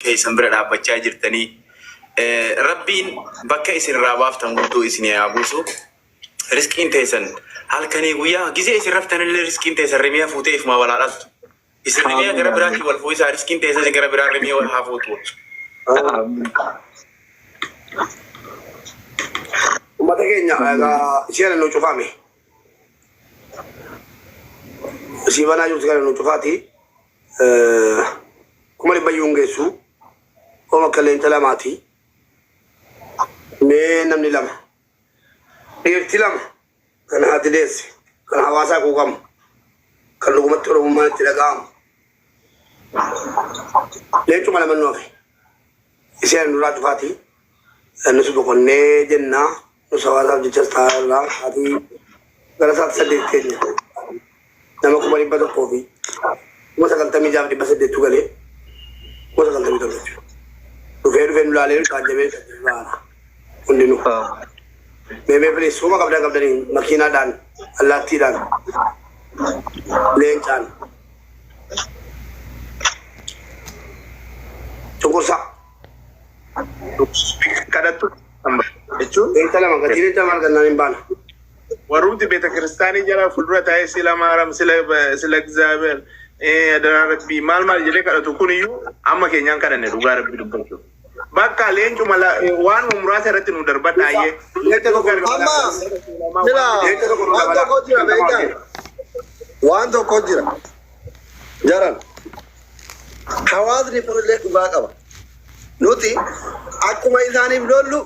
Keessan bira dhaabbachaa jirtanii Rabbiin bakka isin irraa baaftan guutuu isin haa buusu. Riskiin teessan halkanii guyyaa gizee isin raftanillee riskiin teessan rimiya fuutee ifumaa walaa dhaltu. Isin rimiya gara biraatiin wal fuuyisaa riskiin teessan gara biraa rimiya wal haa fuutu. Uummata keenya egaa ishee nu cufame. Isii banaa jirtu kana nu cufaati. 100,000 iyyuu hin geessu. Hooma akka leenca lamaati. Mee namni lama. Dhiirti lama kan haati deesse, kan hawaasaa quuqamu, kan dhugumatti Oromummaan itti dhaga'amu. Leencuma lama nu hafe. Isheen duraa cufaati. Nus boqonnee jenna. Nus hawaasaaf jechas taa'aa irraa sa'aatii gara sa'aatii 8 teenya. Nama 196,800tu galee 97,000 jechuudha. Dhufee dhufee nu laalee nu taajjabee taajjabee baara. Hundinuu. Mee mee please suma qabdan qabdanii makiinaadhaan allaattiidhaan leencaan cunqursaa. Kadhattu jechuun Leenca lama gatii leenca lama argannaan hin baana. Warrumti beeta kiristaanii jala fuuldura taa'ee sila maaram sila sila egzaabeer adaraa rabbii maal maal jedhee kadhatu kun iyyuu amma keenyaan kadhanne dhugaa rabbii dubbachuu. Bakka leencuma waanuma muraasa irratti nu darbadha ayyee. Leenca tokko nu Amma dabalaa. sila Leenca tokko nu waan dabalaa. tokko jira beektaa? Waan tokko jira. Jaran hawaasni kunillee dhugaa qaba. Nuti akkuma isaaniif lollu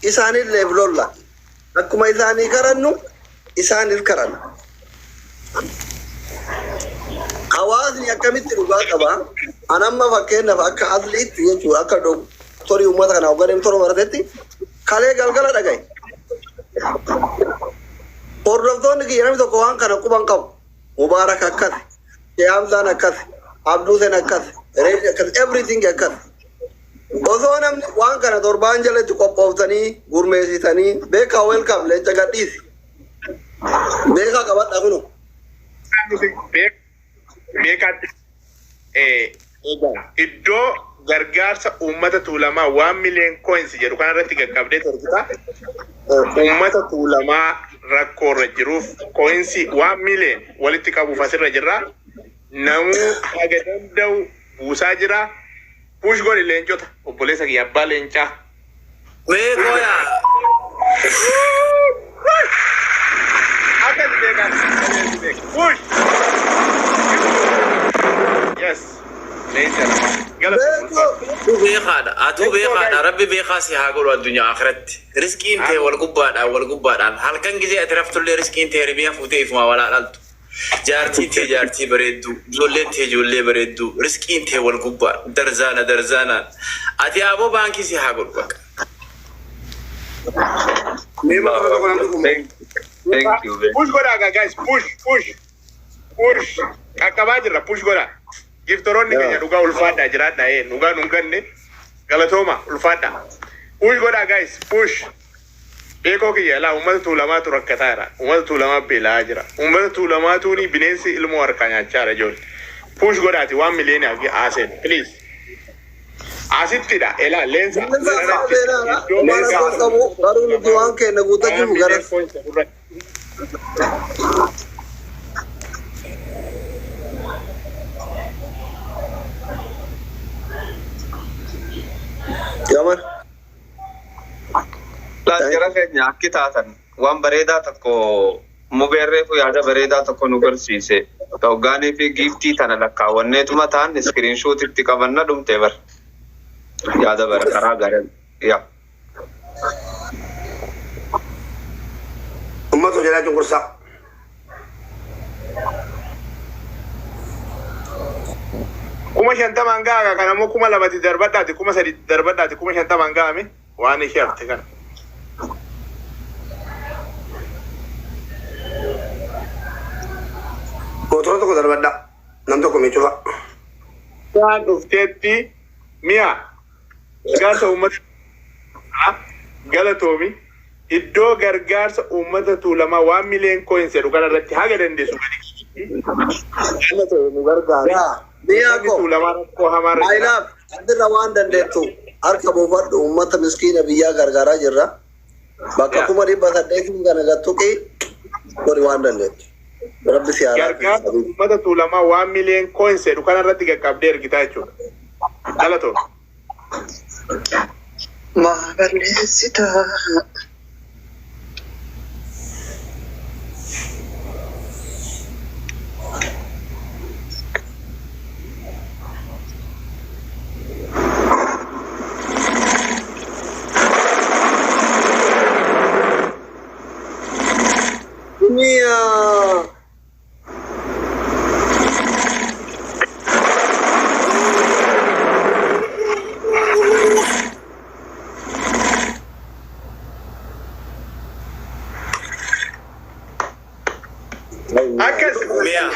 isaanilleef lolla. Akkuma isaanii karannu isaaniif karanna. Hawaasni akkamitti dhugaa qaba? An amma fakkeenyaaf akka asliitti jechuudha akka doktorii uummata kanaa waggaa deemtu torba baratetti kalee galgala dhagaye. Hordoftoonni kiyya namni tokko waan kana quban qabu. Mubaarak akkas, Shee Hamzaan akkas, Abduusen akkas, Reedi akkas, everything akkas. Osoo namni waan kana torbaan jalatti qophooftanii gurmeessitanii beekaa welcome leenca gadhiisi. Beekaa qabadha kuno. Beekaatti egaa iddoo gargaarsa uummata Tuulamaa 1 million coins jedhu kanarratti qaqqabdee argita. Uummata Tuulamaa rakkoo irra jiruuf coinsii 1 million walitti qabuuf asirra jirra. Namuu haga danda'u buusaa jira. Push godhi leencota obboleessa kiyya abbaa leencaa. Mee qoya. Akkas beekaa. Push. Yes. Leenca lama. Galata. Beekoo. Atuu beekaadha. Atuu beekaadha. Rabbi beekaa si haa godhu addunyaa akhiratti. Riskiin tee wal gubbaadhaan wal gubbaadhaan. Halkan gizee ati raftullee riskiin tee rimiya fuutee ifumaa walaa dhaltu. Jaartiin tee jaartii bareedduu. Ijoolleen tee ijoollee bareedduu. Riskiin tee wal gubbaa. Darzaana darzaanaan. Ati aboo baankii si haa godhu bakka. Mee motora tokko namni kun Thank you. Very Push godhaa guys. Push push push. Qaqqabaa jirra push godhaa. Giftoroonni keenya dhugaa ulfaadhaa jiraadhaa dhugaa nun ganne galatooma ulfaadhaa. Push godhaa guys push. Beekoo kiyya laa uummata Tuulamaatu rakkataa jira. Uummata Tuulamaa beela'aa jira. Uummata Tuulamaatuuni bineensi ilmoo harkaa nyaachaa jira ijoollee. Push godhaati 1 million haaseen please. Asittidha elaa leensa. Leensa abbaa seenaadha. Waan rakkoo qabu garuu nuti waan keenya guuttachuuf gara coins irratti. Gaman. Laal jara keenya akki taatan waan bareedaa tokko mubeerreefu yaada bareedaa tokko nu garsiise. Hoggaanii fi giiftii tana lakkaawwanneetuma ta'an screenshot itti qabanna dhumte bar. Yaada bara karaa garan. Yaa. Uummata jedhaa cunqursaa. 50,000 ga'a kan ammoo 2,000tti darbadhaati 3,000tti darbadhaati 50,000 ga'ame waan ishee hafte kana. Motora tokko darbadhaa. Nam tokko mee cufa. Waan dhufteetti mi'a gargaarsa uummata galatoomi iddoo gargaarsa uummata Tuulamaa 1 million coins jedhu kanarratti haga dandeessu gadi galatoome nu gargaari. Yaa. Mi'a Uummanni ko. Tuulamaa rakkoo hamaarra My jira. love. Asirra waan dandeettu harka buufadhu uummata miskiina biyyaa gargaaraa jirra. Bakka 800,000 kana gattuqi godhi waan dandeettu. Rabbi si haa Gargaarsa laaffisu. uummata Tuulamaa 1 million coins jedhu kanarratti qaqqabdee ergitaa jechuudha. Galatoom. Maa balleessitaa? Miyaa. Akkas. Mi'a.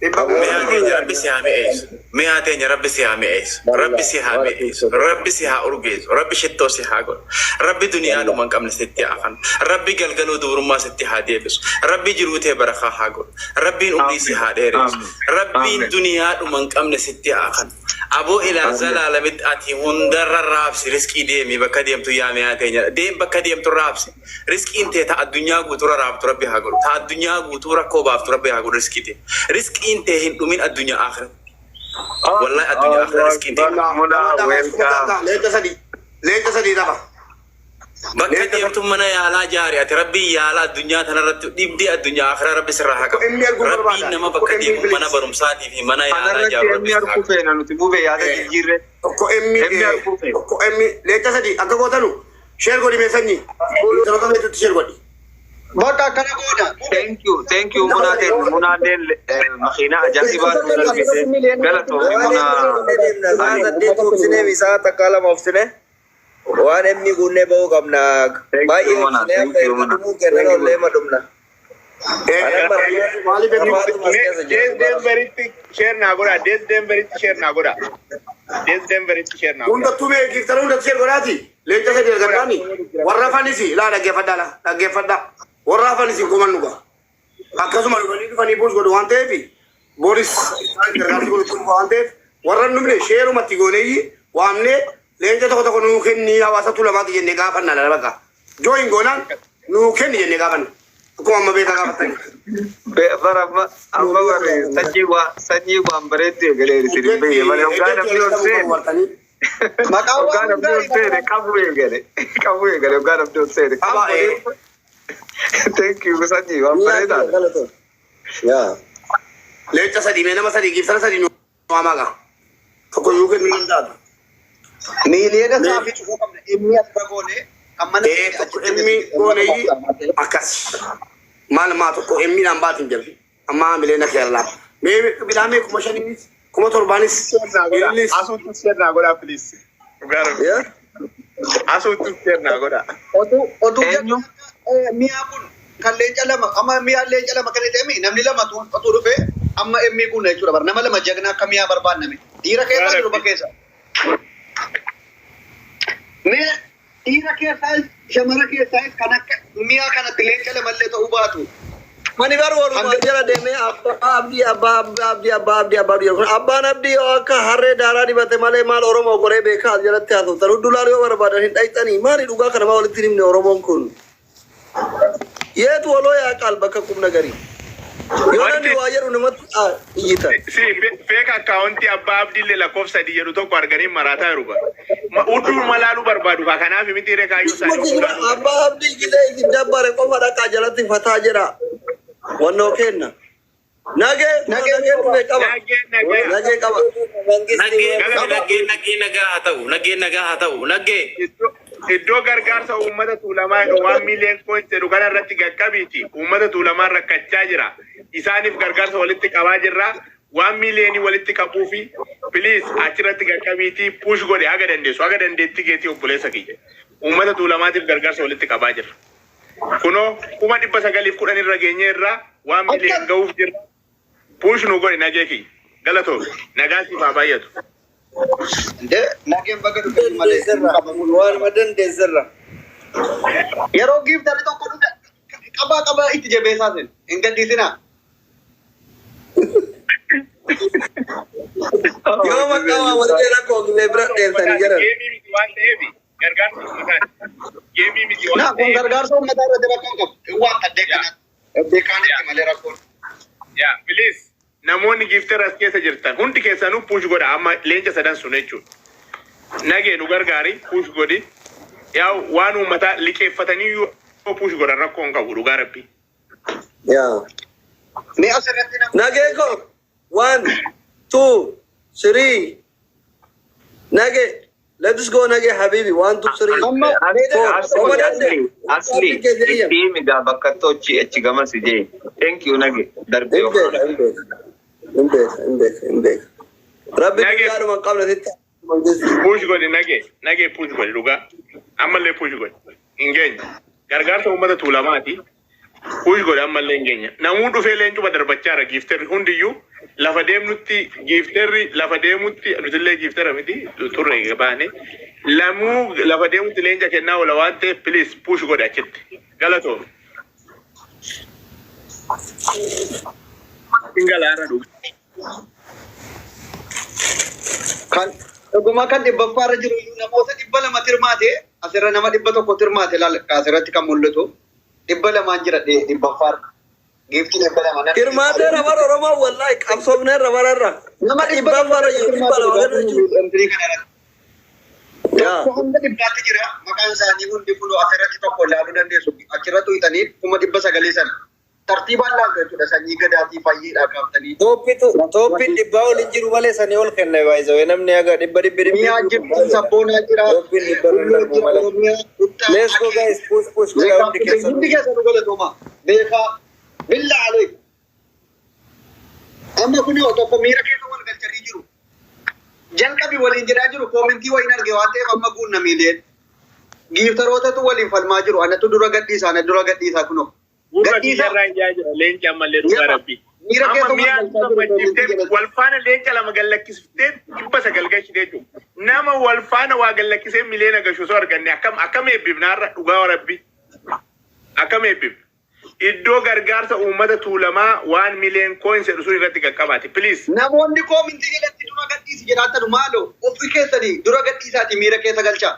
Mi'a teenya Rabbi si haa mi'eessu. Mi'a teenya Rabbi si haa mi'eessu. Rabbi si haa mi'eessu. Rabbi si haa urgeessu. Rabbi shittoo si haa godhu. Rabbi duniyaa dhuma hin qabne sitti haa afan. Rabbi galgaluu dubrummaa sitti haa deebisu. Rabbi jiruu tee barakaa haa godhu. Rabbiin umrii si haa dheeressu. Rabbiin duniyaa dhuma hin qabne sitti haa afan. Aboo ilaa zalaalamitti ati hundarra raabsi riskii deemi bakka deemtu yaa mi'aa teenya. Deem bakka deemtu raabsi. Riskiin tee ta addunyaa guutuurra raabtu Rabbi haa godhu. Ta addunyaa guutuu rakkoo baaftu Rabbi haa godhu riskii tee. Riskiin tee hin dhumin addunyaa akhiratti. Wallahi addunyaa akhiratti riskiin tee. Muna, welcome. Leenca sadii. Leenca sadii tapha. Bakka deemtu mana yaalaa jaari ati Rabbiin yaala addunyaa tanarratti dhibdee addunyaa akhiraa Rabbi sirraa haa qabu. Inni arguu Rabbiin barbaada. nama bakka Tokko deemu emmi mana please. barumsaatii fi mana yaalaa Kanarratti jaaru Rabbi emmi sirraa haa arguu qabu. feena nuti bube yaada jijjiirre. Tokko emmi Emmi arguu feena. tokko emmi leenca sadii akka gootanu share godhi mee sanyii. Intalota meetutti share godhi. Bakka akkana gooda. Thank you, thank you Munaa teenya. Munaallee makiinaa ajaa'ibaa nu darbite. Galatoomi Munaa. Isaa saddeet obsinee isaa takka lama obsine waan emmi guunnee bahuu qabna. Thank Baay'ee you, Mona. obsinee Thank akka you, erga Mona. dhumuu kennan ollee ma dhumna. Maaliif emmi Dees Denveritti share naa godha. Dees Denveritti share naa godha. Dees Denveritti share naa godha. Hundattuu mee giiftara hundatti share godhaati. Leenca sadii argannaani. Warra hafanis laa dhaggeeffadhaa laa dhaggeeffadhaa. Warra hafanis hin koman dhuga. Akkasuma dhufanii dhufanii push godhu waan ta'eef booris gargaarsi godhu waan ta'eef warra hin dhumne shareumatti gooneeyyi waamnee leenca tokko tokko nuu kennii hawaasa Tuulamaati jennee gaafanna lala bakka. Join goonaan nuu kenni jennee gaafanna. Akkuma amma beekaa gaafattanii. Bara amma amma bare sanyii waan bareedduu eegalee isin hin beekne malee hoggaa namni ol seene. Maqaa Hoggaa waan namni ol seene qabu eegale. Qabu eegale hoggaa namni ol seene. Qaba, eh. Thank you sanyii waan bareedaadha. Yaa. Leenca sadii mee nama sadii giiftara sadii nuu waamaa gaa. Tokko iyyuu kennuu danda'atu. Miiliyoona isaa fi cufuu qabna. Emmi as goone kan mana Ee tokko emmi gooneeyyi akkas. Maal maa tokko emmiidhaan baatiin jirti. Amma mileena keerlaa. Mee midhaan mee 5,000nis 7,000nis ilillis. Asuutti share naa godha please. Dhugaa Rabbi. Yaa. Asuutti share naa godha. Otuu otuu Eenyu? Mi'a kun kan leenca lama amma mi'a leenca lama kan ta'e namni lama otuu dhufe amma emmi kun jechuudha bara nama lama jagna akka mi'a barbaanname dhiira keessaa durba keessa. Mi'a dhiira keessaa shamara keessaa kan akka mi'a kanatti leenca lamallee ta'uu baatu. Mani garuu walumaa jala deemee abbaa abdii abbaa abdii abbaa abdii abbaa abdii kun abbaan abdii yoo akka harree daaraa dibate malee maal Oromoo qoree beekaa as jalatti haasoftan hudduu laalu yoo barbaadan hin dhayxanii maali dhugaa kana maa walitti hin himne Oromoon kun. Yeetu waloo yaa qaal bakka qubna garii. Yoo namni waa jedhu namatti iyyitan. Si fake accountii abbaa abdiillee lakkoofsa sadii jedhu tokko arganii maraataa jiru bara. Hudduu malaaluu barbaadu kaa kanaaf miti ree kaayyoo isaanii hudduu laaluu. Abbaa abdii gisee isin dabbare qofa dhaqaa jalatti fataa jedha. Wannoo kenna. Nagee nagee dhufe qaba. Nagee nagee. Nagee qaba. Naggee naggee naggee nagaa haa ta'u naggee nagaa haa ta'u naggee. Iddoo gargaarsa uummata Tuulamaa jedhu 1 million coins jedhu kana irratti qaqqabiiti. Uummata Tuulamaa rakkachaa jira. Isaaniif gargaarsa walitti qabaa jirra. 1 millionii walitti qabuu fi please achirratti qaqqabiiti push godhe haga dandeessu haga dandeetti keetii obboleessa kiyya. Uummata Tuulamaatiif gargaarsa walitti qabaa jirra. Kunoo 910,000 irra geenye irraa 1 million ga'uuf jirra. Push nu godhe nagee kiyya. Galatoomi. Nagaa siif haa baay'atu. Indee nageen baga dhufe malee. Waanuma dandeessirra. Yeroo giiftarri tokko dhufe qabaa qabaa itti jabeessaa sin hin gaddiisinaa. Yoo maqaa waa walitti rakkoo gillee bira dheessanii jedhan. Geemii miti waan ta'eef gargaarsa uummataati. Geemii miti Naa waan kun ta'eef. gargaarsa uummataa irratti rakkoon qabu. Waan addee kanatti. Addee kaanitti malee rakkoon. Yaa please, namoonni gifter as keessa jirtan hundi keessanuu push godha amma leenca sadan sun jechuudha. Nagee nu gargaari, push godhi. Yaa waan uummataa liqeeffatanii yoo push godhan rakkoo hin qabu, dhugaa rabbi. Yaa. Mee asirratti namni. Nagee ko. One, two, three. Nage. Let's go, Nage habibi. One, two, three. Amma Four. Asli, asli, asli, itti himi bakka tochi achi gama si jee. Thank you, Nage. Darbee. Hin beeka, hin beeka. Hin beeka, hin beeka, hin beeka. Rabbi Nage. guyyaadhuma hin qabne sitti. Push godhi, Nagee, Nagee, push godhi dhugaa. Ammallee push godhi. Hin geenye. Gargaarsa uummata Tuulamaati. Push godhi, ammallee hin geenye. Namuu dhufee leencuma darbachaa jira gifterri hundiyyuu lafa deemnutti, gifterri lafa deemutti, nutillee giftera miti turre baane. Lamuu lafa deemutti leenca kennaa oola waan ta'eef please push godhi achitti. Galatoom. Galaana dhugaa. Kan dhuguma kan dhibbaffaarra jiru iyyuu namoota 200 tirmaate, asirra nama 100 tirmaate. Laal, asirratti kan mul'atu 200n jira dhibbaffaarra. Giiftii 200. Hirmaateera bara Oromoo, wallahi qabsoofneerra bararra. Nama dhibba Dhibbaaffaarra jiru 200 gad jechuudha. Emtirii kana irratti. Yaa. Tokko hanga dhibbaatti jira. Maqaan isaanii hundi kun asirratti tokko ilaaluu dandeessu. Achirratti hiixanii 900,000 sana. Tartiibaan laaltu jechuudha. Sanyii gadaatii fayyiidhaa kaaftanii. Tooppitu tooppiin dhibbaa ol hin jiru malee sanii ol kenne baay'isee namni haga dhibba dhibbi dhibbi. Miyaa jirtu, sabboonaa jira. Tooppiin dhibba irra darbu malee. Oromiyaa, Kuttaa, Let's go, guys, push, push godhaa hundi keessan. Hundi keessan galatooma. Beekaa. Billaa aleek. Amma kun tokko miira keessa wal galchanii jiru. Jalqabi waliin jedhaa jiru, koomentii wayiin arge waan ta'eef amma guunna miileen. Gifterootatu waliin falmaa jiru. Anatu dura gadhiisa, ana dura gadhiisa kunoo. Gurra Gadhiisa. kiyyarraa ijaa jira leenci ammallee, dhugaa rabbi. Miira Amma keessa wal mi'a galchaa jiru gammachiiftee koomentii wal faana leenca lama gallakkisiftee 900 gashite jechuudha. Nama wal faana waa gallakkisee miliyoona gashu osoo arganne akkam akkam eebbifna har'a, dhugaa rabbi. Akkam eebbifna. Iddoo gargaarsa uummata Tuulamaa waan miliyoon coins jedhu sun irratti qaqqabaati. Please. Namoonni koomentii jalatti dura gadhiisi jedhaatan maaloo ofii keessanii dura gadhiisaati miira keessa galchaa.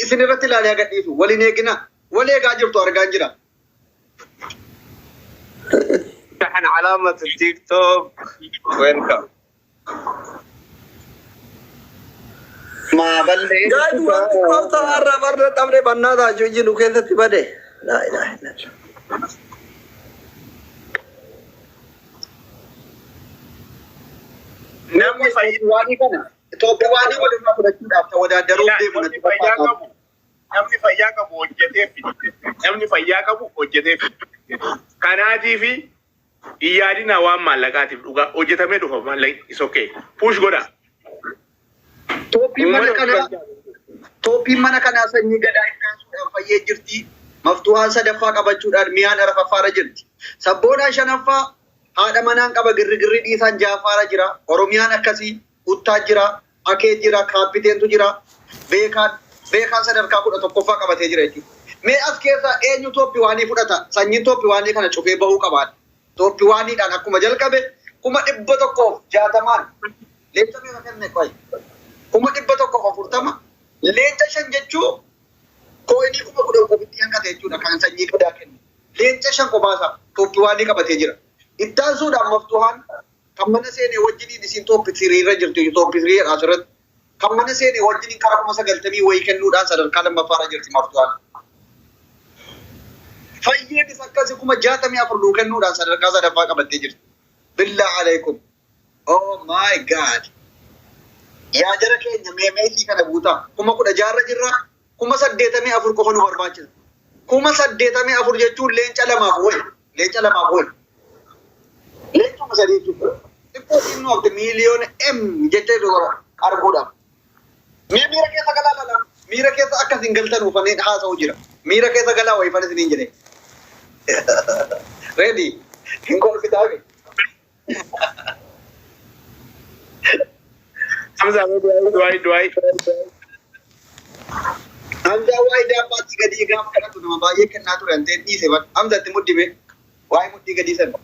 Isin irratti ilaalee gadhiisu. Waliin eegina. Wal eegaa jirtu argaan jira. شحن علامة التيك توك ويلكم. Maa ballee. Gaadi wanti qofa har'a barra dhabne bannaa taachuu iji nu keessatti bade. Laa ilaaha illallah. Namni fayyaa Waanii kana Itoophiyaa walirraa fudhachuudhaaf tawadaadaruu deemu namni natti fayyaa fakkaata. qabu namni fayyaa qabu hojjetee fidi. Namni fayyaa qabu hojjetee fidi. Kanaatii fi hin yaadina waan maallaqaatiif, dhugaa hojjetamee dhufa maallaqni, is okay. Push godha. Tooppiin mana kanaa sanyii gadaa itti fayyee jirti. Maftuhaan sadaffaa qabachuudhaan miyaan arfaffaarra jirti. Sabboonaan shanaffaa, haadha manaan qaba girrigirri dhiisaan ja'affaarra jira. Oromiyaan akkasii Uttaa jira, Akee jira, Kaappiteentu jira. Beekaan sadarkaa 11ffaa qabatee jira jechuudha. Mee as keessa eenyu tooppii waanii fudhata? Sanyiin tooppii waanii kana cufee bahuu qabaadha. Tooppii waaniidhaan akkuma jalqabe 160,000n leenca meeqa kenne qoy? 140,000, leenca shan jechuu coinii 10,000 ofitti hanqate jechuudha kan sanyii gadaa kenne. Leenca shan kophaasa tooppii waanii qabatee jira. Ittaansuudhaan Maftuhaan kan mana seenee wajjiniin isiin top threerra jirti, top threedha asirratti. Kan mana seenee wajjiniin karaa 90,000 wayii kennuudhaan sadarkaa lammaffaarra jirti Maftuhaan. Fayyeenis akkasii 64,000 nuu kennuudhaan sadarkaa sadaffaa qabattee jirti. Billaa alaikum. Oh my God. Yaa jara keenya, mee meesii kana guutaa. 16,000rra jirra. 84,000 qofa nu barbaachisa. 84,000 jechuun leenca lamaaf wayi. Leenca lamaaf wayi. Leencuma sadii jechuudha. Xiqqoo xinnoo hafte miiliyoona M jettee arguudhaaf. Mee miira keessa galaa lala. Miira keessa akkas hin galtan ufanneen haasa'u jira. Miira keessa galaa wayifan isiniin jedhe. Ready? Hin kolfitaame. Hamza, du'aayi, du'aayi. Hamzaa waa'ee daabbaatii gadii gaafa kadhatu nama baay'ee kennaa ture anteen dhiise bar. Hamza, itti muddime. Waa'ee muddii gadii sana.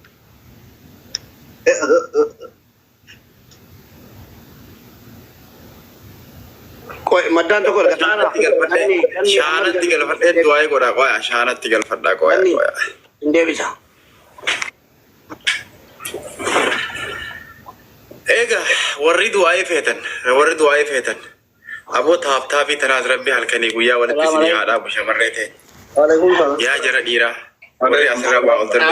Qoy maddaan tokko argata. Shaanatti galfadhee shaanatti galfadhee du'aa godhaa qoya shaanatti galfadhaa qoya Ganni qoya. hin deebisa. Egaa warri du'aa feetan warri du'aa feetan aboo tap tapii tanaas rabbi halkanii guyyaa walitti isinii haa dhaabu shamarree ta'e. Waalaikum salaam. Yaa jara dhiiraa warri asirra waa ol darbe.